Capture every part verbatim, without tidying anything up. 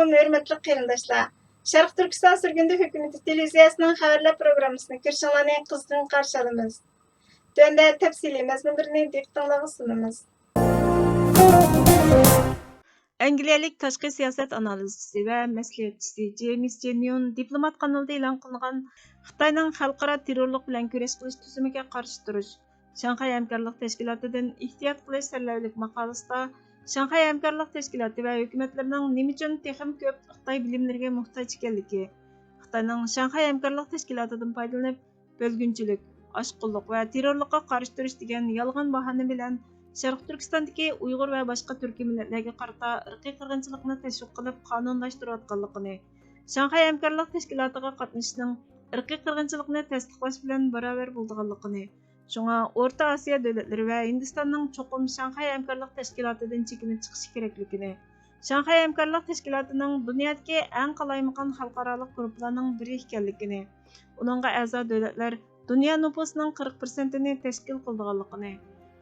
ھۆرمەتلىك قېرىنداشلار، شەرقىي تۈركىستان سۈرگۈندە ھۆكۈمىتى تېلېۋىزىيەسىنىڭ خەۋەرلەر پروگراممىسىنى كۆرۈشۈڭلارنى قىزغىن قارشى ئالىمىز. تۆۋەندە تەپسىلىي مەزمۇنلىرىنى دىققىتىڭلارغا سۇنىمىز. ئەنگلىيەلىك تاشقى سىياسەت ئانالىزچىسى ۋە مەسلىھەتچىسى جېيمىس جېنيون دىپلومات قانىلىدا ئېلان قىلىنغان خىتاينىڭ خەلقئارا تېررورلۇق بىلەن كۈرەش قىلىش تۈزۈمىگە قارشى تۇرۇش، شاڭخەي ھەمكارلىق تەشكىلاتىدىن ئېھتىيات قىلىش سەرلەۋھىلىك ماقالىسىدا شاڭخەي ھەمكارلىق تەشكىلاتى ۋە ھۆكۈمەتلىرىنىڭ نېمە ئۈچۈن تېخىمۇ كۆپ خىتاي بىلىملىرىگە موھتاج ئىكەنلىكى، خىتاينىڭ شاڭخەي ھەمكارلىق تەشكىلاتىدىن پايدىلىنىپ، بۆلگۈنچىلىك، ئاشقۇنلۇق ۋە تېررورلۇققا قارشى تۇرۇش دېگەن يالغان باھانە بىلەن شەرقىي تۈركىستاندىكى ئۇيغۇر ۋە باشقا تۈركىي مىللەتلەرگە قارىتا ئىرقىي قىرغىنچىلىقنى تەشۋىق قىلىپ قانۇنلاشتۇرۇۋاتقانلىقىنى، شاڭخەي ھەمكارلىق تەشكىلاتىغا قاتنىشىشنىڭ ئىرقىي قىرغىنچىلىقنى تەستىقلاش بىلەن باراۋەر بولىدىغانلىقىنى، شۇڭا ئورتا ئاسىيا دۆلەتلىرى ۋە ھىندىستاننىڭ چوقۇم شاڭخەي ھەمكارلىق تەشكىلاتىدىن چېكىنىپ چىقىشى كېرەكلىكىنى، شاڭخەي ھەمكارلىق تەشكىلاتىنىڭ دۇنيادىكى ئەڭ قالايمىقان خەلقئارالىق گۇرۇپپىلارنىڭ بىرى ئىكەنلىكىنى، ئۇنىڭغا ئەزا دۆلەتلەر دۇنيا نوپۇسىنىڭ قىرىق پىرسەنتىنى تەشكىل قىلىدىغانلىقىنى،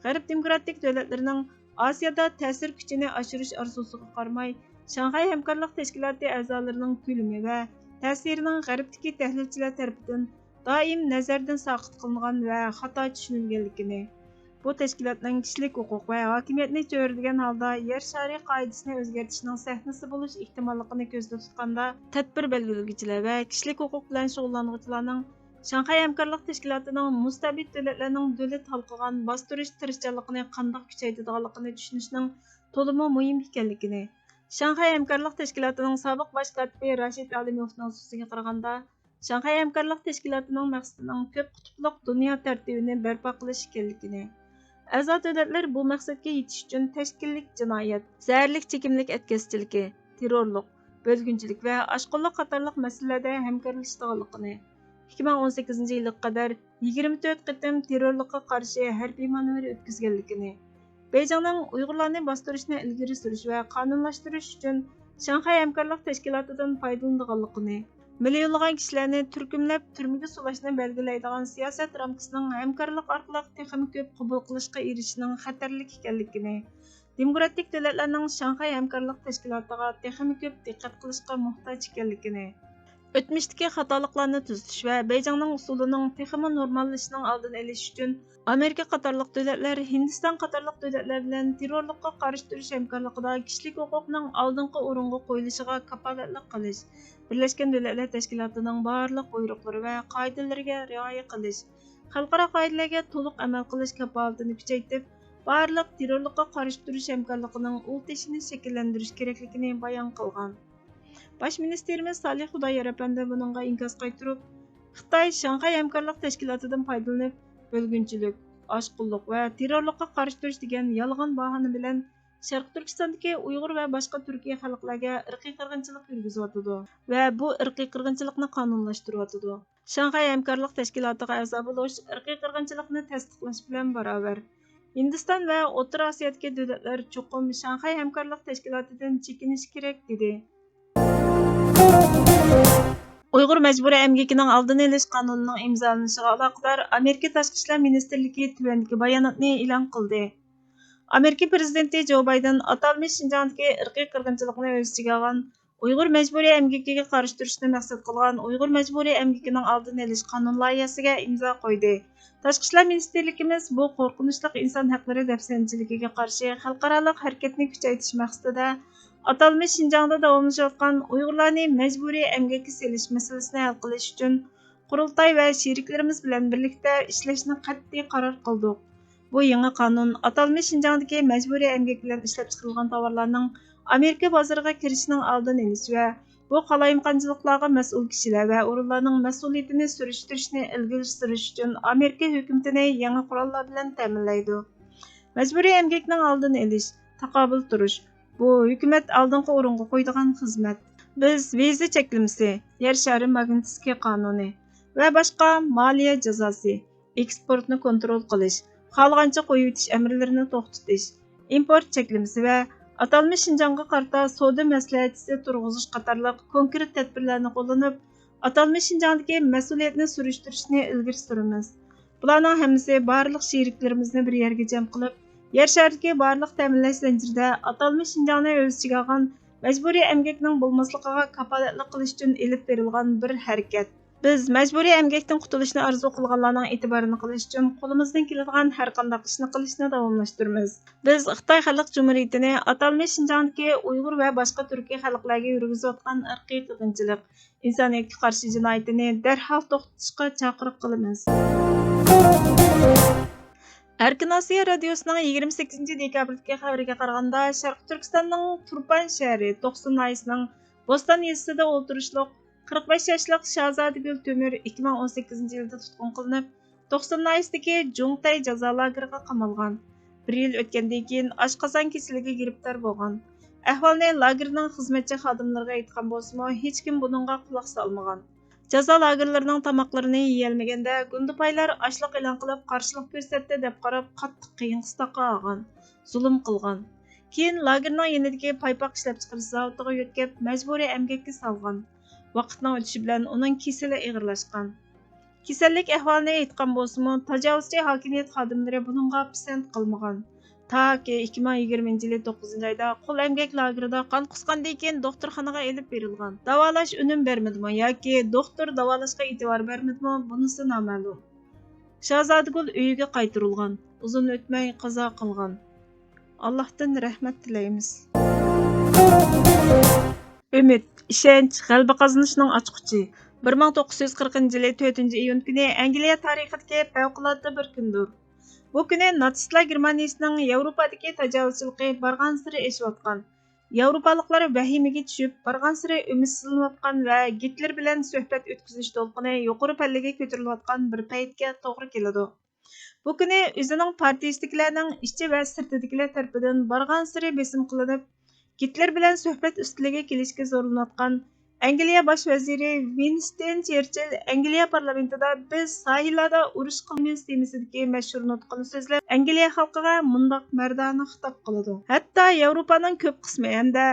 غەرب دېموكراتىك دۆلەتلىرىنىڭ ئاسىيادا تەسىر كۈچىنى ئاشۇرۇش ئارزۇسىغا قارىماي، شاڭخەي ھەمكارلىق تەشكىلاتى ئەزالىرىنىڭ كۆلىمى ۋە تەسىرىنىڭ غەربتىكى تەھلىلچىلەر تەرىپىدىن دائىم نەزەردىن ساقىت قىلىنغان ۋە خاتا چۈشىنىلگەنلىكىنى، بۇ تەشكىلاتنىڭ كىشىلىك ھوقۇق ۋە ھاكىمىيەتنى چۆرىدىگەن ھالدا يەر شارى قائىدىسىنى ئۆزگەرتىشنىڭ سەھنىسى بولۇش ئېھتىماللىقىنى كۆزدە تۇتقاندا، تەدبىر بەلگىلىگۈچىلەر ۋە كىشىلىك ھوقۇق بىلەن شۇغۇللانغۇچىلارنىڭ شاڭخەي ھەمكارلىق تەشكىلاتىنىڭ مۇستەبىت دۆلەتلەرنىڭ دۆلەت ھالقىغان باستۇرۇش تىرىشچانلىقىنى قانداق كۈچەيتىدىغانلىقىنى چۈشىنىشنىڭ تولىمۇ مۇھىم ئىكەنلىكىنى، شاڭخەي ھەمكارلىق تەشكىلاتىنىڭ سابىق باش كاتىپى راشىد ئالىموۋنىڭ سۆزىگە قارىغاندا، شاڭخەي ھەمكارلىق تەشكىلاتىنىڭ مەقسىتىنىڭ كۆپ قۇتۇپلۇق دۇنيا تەرتىپىنى بەرپا قىلىش ئىكەنلىكىنى، ئەزا دۆلەتلەر بۇ مەقسەتكە يېتىش ئۈچۈن تەشكىللىك جىنايەت، زەھەرلىك چېكىملىك ئەتكەسچىلىكى، تېررورلۇق، بۆلگۈنچىلىك ۋە ئاشقۇنلۇق قاتارلىق مەسىلىلەردە ھەمكارلىشىدىغانلىقىنى، ئىككى مىڭ ئون سەككىزىنچى يىلغا قەدەر يىگىرمە تۆت قېتىم تېررورلۇققا قارشى ھەربىي مانېۋىر ئۆتكۈزگەنلىكىنى، بېيجىڭنىڭ ئۇيغۇرلارنى باستۇرۇشنى ئىلگىرى سۈرۈش ۋە قانۇنلاشتۇرۇش ئۈچۈن شاڭخەي ھەمكارلىق تەشكىلاتىدىن پايدىلىنىدىغانلىقىنى، مىليونلىغان كىشىلەرنى تۈركۈملەپ تۈرمىگە سولاشنى بەلگىلەيدىغان سىياسەت رامكىسىنىڭ ھەمكارلىق ئارقىلىق تېخىمۇ كۆپ قوبۇل قىلىشقا ئېرىشىشنىڭ خەتەرلىك ئىكەنلىكىنى، دېموكراتىك دۆلەتلەرنىڭ شاڭخەي ھەمكارلىق تەشكىلاتىغا تېخىمۇ كۆپ دىققەت قىلىشقا موھتاج ئىكەنلىكىنى، ئۆتمۈشتىكى خاتالىقلارنى تۈزىتىش ۋە بېيجىڭنىڭ ئۇسۇلىنىڭ تېخىمۇ نورماللىشىشىنىڭ ئالدىنى ئېلىش ئۈچۈن ئامېرىكا قاتارلىق دۆلەتلەر ھىندىستان قاتارلىق دۆلەتلەر بىلەن تېررورلۇققا قارشى تۇرۇش ھەمكارلىقىدا كىشىلىك ھوقۇقنىڭ ئالدىنقى ئورۇنغا قويۇلۇشىغا كاپالەتلىك قىلىش، بىرلەشكەن دۆلەتلەر تەشكىلاتىنىڭ بارلىق بۇيرۇقلىرى ۋە قائىدىلىرىگە رىئايە قىلىش، خەلقئارا قائىدىلەرگە تولۇق ئەمەل قىلىش كاپالىتىنى كۈچەيتىپ، بارلىق تېررورلۇققا قارشى تۇرۇش ھەمكارلىقىنىڭ ئۇل تېشىنى شەكىللەندۈرۈش كېرەكلىكىنى بايان قىلغان. باش مىنىستىرىمىز سالىھ خۇدايار ئەپەندى بۇنىڭغا ئىنكاس قايتۇرۇپ، خىتاي شاڭخەي ھەمكارلىق تەشكىلاتىدىن پايدىلىنىپ، بۆلگۈنچىلىك، ئاشقۇنلۇق ۋە تېررورلۇققا قارشى تۇرۇش دېگەن يالغان باھانە بىلەن شەرقىي تۈركىستاندىكى ئۇيغۇر ۋە باشقا تۈركىي خەلقلەرگە ئىرقىي قىرغىنچىلىق يۈرگۈزۈۋاتىدۇ ۋە بۇ ئىرقىي قىرغىنچىلىقنى قانۇنلاشتۇرۇۋاتىدۇ. شاڭخەي ھەمكارلىق تەشكىلاتىغا ئەزا بولۇش ئىرقىي قىرغىنچىلىقنى تەستىقلاش بىلەن باراۋەر. ھىندىستان ۋە ئوتتۇرا ئاسىيادىكى دۆلەتلەر چوقۇم شاڭخەي ھەمكارلىق تەشكىلاتىدىن چېكىنىشى كېرەك، دېدى. ئۇيغۇر مەجبۇرىي ئەمگىكىنىڭ ئالدىنى ئېلىش قانۇنىنىڭ ئىمزالىنىشىغا ئالاقىدار ئامېرىكا تاشقى ئىشلار مىنىستىرلىكى تۆۋەندىكى باياناتنى ئېلان قىلدى. ئامېرىكا پىرېزىدېنتى جو بايدېن ئاتالمىش شىنجاڭدىكى ئىرقىي قىرغىنچىلىقنى ئۆز ئىچىگە ئالغان ئۇيغۇر مەجبۇرىي ئەمگىكىگە قارشى تۇرۇشنى مەقسەت قىلغان ئۇيغۇر مەجبۇرىي ئەمگىكىنىڭ ئالدىنى ئېلىش قانۇن لايىھەسىگە ئىمزا قويدى. تاشقى ئىشلار مىنىستىرلىكىمىز بۇ قورقۇنچلۇق ئىنسان ھەقلىرى دەپسەندىچىلىكىگە قارشى خەلقئارالىق ھەرىكەتنى كۈچەيتىش مەقسىتىدە ئاتالمىش شىنجاڭدا داۋاملىشىۋاتقان ئۇيغۇرلارنى مەجبۇرىي ئەمگەككە سېلىش مەسىلىسىنى ھەل قىلىش ئۈچۈن قۇرۇلتاي ۋە شېرىكلىرىمىز بىلەن بىرلىكتە ئىشلەشنى قەتئىي قارار قىلدۇق. بۇ يېڭى قانۇن ئاتالمىش شىنجاڭدىكى مەجبۇرىي ئەمگەك بىلەن ئىشلەپچىقىرىلغان تاۋارلارنىڭ ئامېرىكا بازىرىغا كىرىشىنىڭ ئالدىنى ئېلىش ۋە بۇ قالايمىقانچىلىقلارغا مەسئۇل كىشىلەر ۋە ئورۇنلارنىڭ مەسئۇلىيىتىنى سۈرۈشتۈرۈشنى ئىلگىرى سۈرۈش ئۈچۈن ئامېرىكا ھۆكۈمىتىنى يېڭى قوراللار بىلەن تەمىنلەيدۇ. مەجبۇرىي ئەمگەكنىڭ ئالدىنى ئېلىش، تاقابىل تۇرۇش، بۇ ھۆكۈمەت ئالدىنقى ئورۇنغا قويىدىغان خىزمەت. بىز ۋىزا چەكلىمىسى، يەر شارى ماگنىتسكىي قانۇنى ۋە باشقا مالىيە جازاسى، ئېكسپورتنى كونترول قىلىش، خالىغانچە قويۇۋېتىش ئەمىرلىرىنى توختىتىش، ئىمپورت چەكلىمىسى ۋە ئاتالمىش شىنجاڭغا قارىتا سودا مەسلىھەتچىسى تۇرغۇزۇش قاتارلىق كونكرېت تەدبىرلەرنى قوللىنىپ، ئاتالمىش شىنجاڭدىكى مەسئۇلىيەتنى سۈرۈشتۈرۈشنى ئىلگىرى سۈرىمىز. بۇلارنىڭ ھەممىسى بارلىق شېرىكلىرىمىزنى بىر يەرگە جەم قىلىپ، يەر شارىدىكى بارلىق تەمىنلەش زەنجىرىدە ئاتالمىش شىنجاڭنى ئۆز ئىچىگە ئالغان مەجبۇرىي ئەمگەكنىڭ بولماسلىقىغا كاپالەتلىك قىلىش ئۈچۈن ئېلىپ بېرىلغان بىر ھەرىكەت. بىز مەجبۇرىي ئەمگەكتىن قۇتۇلۇشنى ئارزۇ قىلغانلارنىڭ ئېتىبارىنى قىلىش ئۈچۈن قولىمىزدىن كېلىدىغان ھەرقانداق ئىشنى قىلىشنى داۋاملاشتۇرىمىز. بىز خىتاي خەلق جۇمھۇرىيىتىنى ئاتالمىش شىنجاڭدىكى ئۇيغۇر ۋە باشقا تۈركىي خەلقلەرگە يۈرگۈزۈۋاتقان ئىرقىي قىرغىنچىلىق، ئىنسانىيەتكە قارشى جىنايىتىنى دەرھال توختىتىشقا چاقىرىق قىلىمىز. ئەركىن ئاسىيا رادىيوسىنىڭ يىگىرمە سەككىزىنچى دېكابىردىكى خەۋىرىگە قارىغاندا، شەرقىي تۈركىستاننىڭ تۇرپان شەھىرى توقسۇن ناھىيەسىنىڭ بوستان يېزىسىدا ئولتۇرۇشلۇق قىرىق بەش ياشلىق شاھزادىگۈل تۆمۈر ئىككى مىڭ ئون سەككىزىنچى يىلدا تۇتقۇن قىلىنىپ، توقسۇن ناھىيەسىدىكى جۇڭتەي جازا لاگېرىغا قامالغان. بىر يىل ئۆتكەندىن كېيىن ئاشقازان كېسىلىگە گىرىپتار بولغان. ئەھۋالنى لاگېرنىڭ خىزمەتچى خادىملىرىغا ئېيتقان بولسىمۇ، ھېچكىم بۇنىڭغا قۇلاق سالمىغان. جازا لاگېرلىرىنىڭ تاماقلىرىنى يېيەلمىگەندە، گۇندىپايلار ئاشلىق ئېلان قىلىپ، قارشىلىق كۆرسەتتى دەپ قاراپ، قاتتىق قىيىن-قىستاققا ئالغان، زۇلۇم قىلغان. كېيىن لاگېرنىڭ يېنىدىكى پايپاق ئىشلەپچىقىرىش زاۋۇتىغا يۆتكەپ، مەجبۇرىي ئەمگەككە سالغان. ۋاقىتنىڭ ئۆتۈشى بىلەن ئۇنىڭ كېسىلى ئېغىرلاشقان. كېسەللىك ئەھۋالىنى ئېيتقان بولسىمۇ، تاجاۋۇزچى ھاكىمىيەت خادىملىرى بۇنىڭغا پىسەنت قىلمىغان. تاكى ئىككى مىڭ يىگىرمىنچى يىلى توققۇزىنچى ئايدا قۇل ئەمگەك لاگېرىدا قان قۇسقاندىن كېيىن دوختۇرخانىغا ئېلىپ بېرىلغان. داۋالاش ئۈنۈم بەرمىدىمۇ ياكى دوختۇر داۋالاشقا ئېتىبار بەرمىدىمۇ، بۇنىسى نامەلۇم. شاھزادىگۈل ئۆيىگە قايتۇرۇلغان. ئۇزۇن ئۆتمەي قازا قىلغان. ئاللاھتىن رەھمەت تىلەيمىز. ئۈمىد، ئىشەنچ، غەلىبە قازىنىشنىڭ ئاچقۇچى. بىر مىڭ توققۇز يۈز قىرىقىنچى يىلى تۆتىنچى ئىيۇن كۈنى ئەنگلىيە تارىخىدىكى پەۋقۇلئاددە بىر كۈندۇر. بۇ كۈنى ناتسىستلار گېرمانىيىسىنىڭ ياۋروپادىكى تاجاۋۇزچىلىقى بارغانسېرى ئېشىۋاتقان. ياۋروپالىقلار ۋەھىمىگە چۈشۈپ، بارغانسېرى ئۈمىدسىزلىنىۋاتقان ۋە گىتلېر بىلەن سۆھبەت ئۆتكۈزۈش دولقۇنى يۇقىرى پەللىگە كۆتۈرۈلۈۋاتقان بىر پەيتكە توغرا كېلىدۇ. بۇ كۈنى ئۆزىنىڭ پارتىيىسىدىكىلەرنىڭ ئىچى ۋە سىرتىدىكىلەر تەرىپىدىن بارغانسېرى بېسىم قىلىنىپ، گىتلېر بىلەن سۆھبەت ئۈستىلىگە كېلىشكە زورلىنىۋاتقان ئەنگلىيە باش ۋەزىرى ۋىنستون چېرچىل ئەنگلىيە پارلامېنتىدا «بىز ساھىللاردا ئۇرۇش قىلىمىز» تېمىسىدىكى مەشھۇر نۇتقىنى سۆزلەپ، ئەنگلىيە خەلقىگە مۇنداق مەردانە خىتاب قىلىدۇ. ھەتتا ياۋروپانىڭ كۆپ قىسمى ھەمدە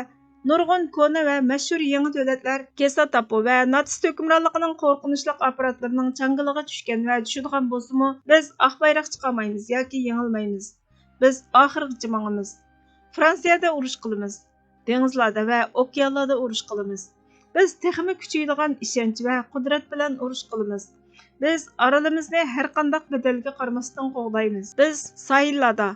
نۇرغۇن كونا ۋە مەشھۇر يېڭى دۆلەتلەر گېستاپو ۋە ناتسىست ھۆكۈمرانلىقىنىڭ قورقۇنچلۇق ئاپپاراتلىرىنىڭ چاڭگىلىغا چۈشكەن ۋە چۈشىدىغان بولسىمۇ، بىز ئاق بايراق چىقارمايمىز ياكى يېڭىلمەيمىز. بىز ئاخىرغىچە ماڭىمىز. فرانسىيەدە ئۇرۇش قىلىمىز. دېڭىزلاردا ۋە ئوكيانلاردا ئۇرۇش قىلىمىز. بىز تېخىمۇ كۈچىيىدىغان ئىشەنچ ۋە قۇدرەت بىلەن ئۇرۇش قىلىمىز. بىز ئارىلىمىزنى ھەرقانداق بەدەلگە قارىماستىن قوغدايمىز. بىز ساھىللاردا،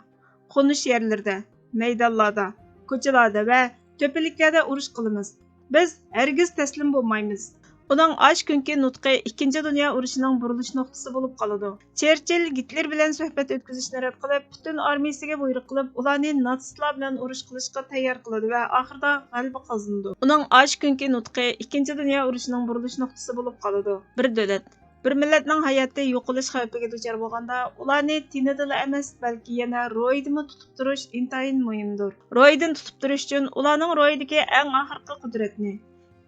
قونۇش يەرلىرىدە، مەيدانلاردا، كوچىلاردا ۋە تۆپىلىكلەردە ئۇرۇش قىلىمىز. بىز ھەرگىز تەسلىم بولمايمىز. ئۇنىڭ ئاشۇ كۈنكى نۇتقى ئىككىنچى دۇنيا ئۇرۇشىنىڭ بۇرۇلۇش نۇقتىسى بولۇپ قالىدۇ. چېرچىل گىتلېر بىلەن سۆھبەت ئۆتكۈزۈشنى رەت قىلىپ، پۈتۈن ئارمىيىسىگە بۇيرۇق قىلىپ، ئۇلارنى ناتسىستلار بىلەن ئۇرۇش قىلىشقا تەييار قىلىدۇ ۋە ئاخىرىدا غەلىبە قازىنىدۇ. ئۇنىڭ ئاشۇ كۈنكى نۇتقى ئىككىنچى دۇنيا ئۇرۇشىنىڭ بۇرۇلۇش نۇقتىسى بولۇپ قالىدۇ. بىر دۆلەت، بىر مىللەتنىڭ ھاياتى يوقىلىش خەۋپىگە دۇچار بولغاندا، ئۇلارنى تېنىدىلا ئەمەس، بەلكى يەنە روھىدىمۇ تۇتۇپ تۇرۇش ئىنتايىن مۇھىمدۇر. روھىدىن تۇتۇپ تۇرۇش ئۈچۈن ئۇلارنىڭ روھىدىكى ئەڭ ئاخىرقى قۇدرەتنى،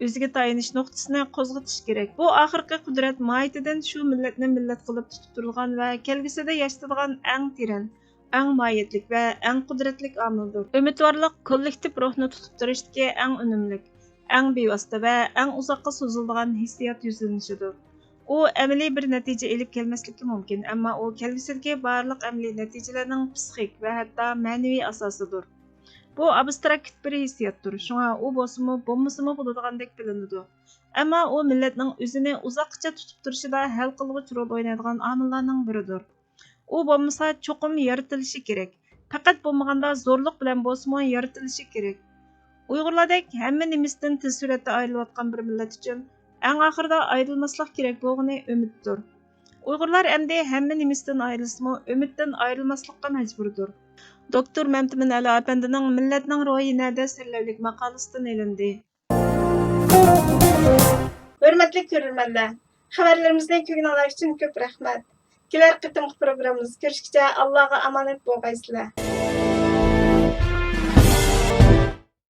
ئۆزىگە تايىنىش نۇقتىسىنى قوزغىتىش كېرەك. بۇ ئاخىرقى قۇدرەت ماھىيىتىدىن شۇ مىللەتنى مىللەت قىلىپ تۇتۇپ تۇرىدىغان ۋە كەلگۈسىدە ياشىتىدىغان ئەڭ تېرەن، ئەڭ ماھىيەتلىك ۋە ئەڭ قۇدرەتلىك ئامىلدۇر. ئۈمىدۋارلىق كوللېكتىپ روھنى تۇتۇپ تۇرۇشتىكى ئەڭ ئۈنۈملۈك، ئەڭ بىۋاسىتە ۋە ئەڭ ئۇزاققا سوزۇلىدىغان ھېسسىيات يۈزلىنىشىدۇر. ئۇ ئەمەلىي بىر نەتىجە ئېلىپ كەلمەسلىكى مۇمكىن، ئەمما ئۇ كەلگۈسىدىكى بارلىق ئەمەلىي نەتىجىلەرنىڭ پسىخىك ۋە ھەتتا مەنىۋى ئاساسىدۇر. بۇ ئابستراكت بىر ھېسسىياتتۇر، شۇڭا ئۇ بولسىمۇ، بولمىسىمۇ بولىدىغاندەك بىلىنىدۇ. ئەمما ئۇ مىللەتنىڭ ئۆزىنى ئۇزاققىچە تۇتۇپ تۇرۇشىدا ھەل قىلغۇچ رول ئوينايدىغان ئامىللارنىڭ بىرىدۇر. ئۇ بولمىسا، چوقۇم يارىتىلىشى كېرەك. پەقەت بولمىغاندا زورلۇق بىلەن بولسىمۇ يارىتىلىشى كېرەك. ئۇيغۇرلاردەك ھەممە نېمىسىدىن تېز سۈرئەتتە ئايرىلىۋاتقان بىر مىللەت ئۈچۈن ئەڭ ئاخىرىدا ئايرىلماسلىق كېرەك بولغىنى ئۈمىدتۇر. ئۇيغۇرلار ئەمدى ھەممە نېمىسىدىن ئايرىلسىمۇ، ئۈمىدتىن ئايرىلماسلىققا مەجبۇردۇر. دوكتور مەمتىمىن ئەلا ئەپەندىنىڭ مىللەتنىڭ روھى نەدە سەرلەۋلىك ماقالىسىدىن ئېلىندى. ھۆرمەتلىك كۆرۈرمەنلەر، خەۋەرلىرىمىزنى كۆرگىنىڭلار ئۈچۈن كۆپ رەھمەت. كېلەر قېتىمقى پروگراممىمىزدا كۆرۈشكىچە ئاللاغا ئامانەت بولغايسىلەر.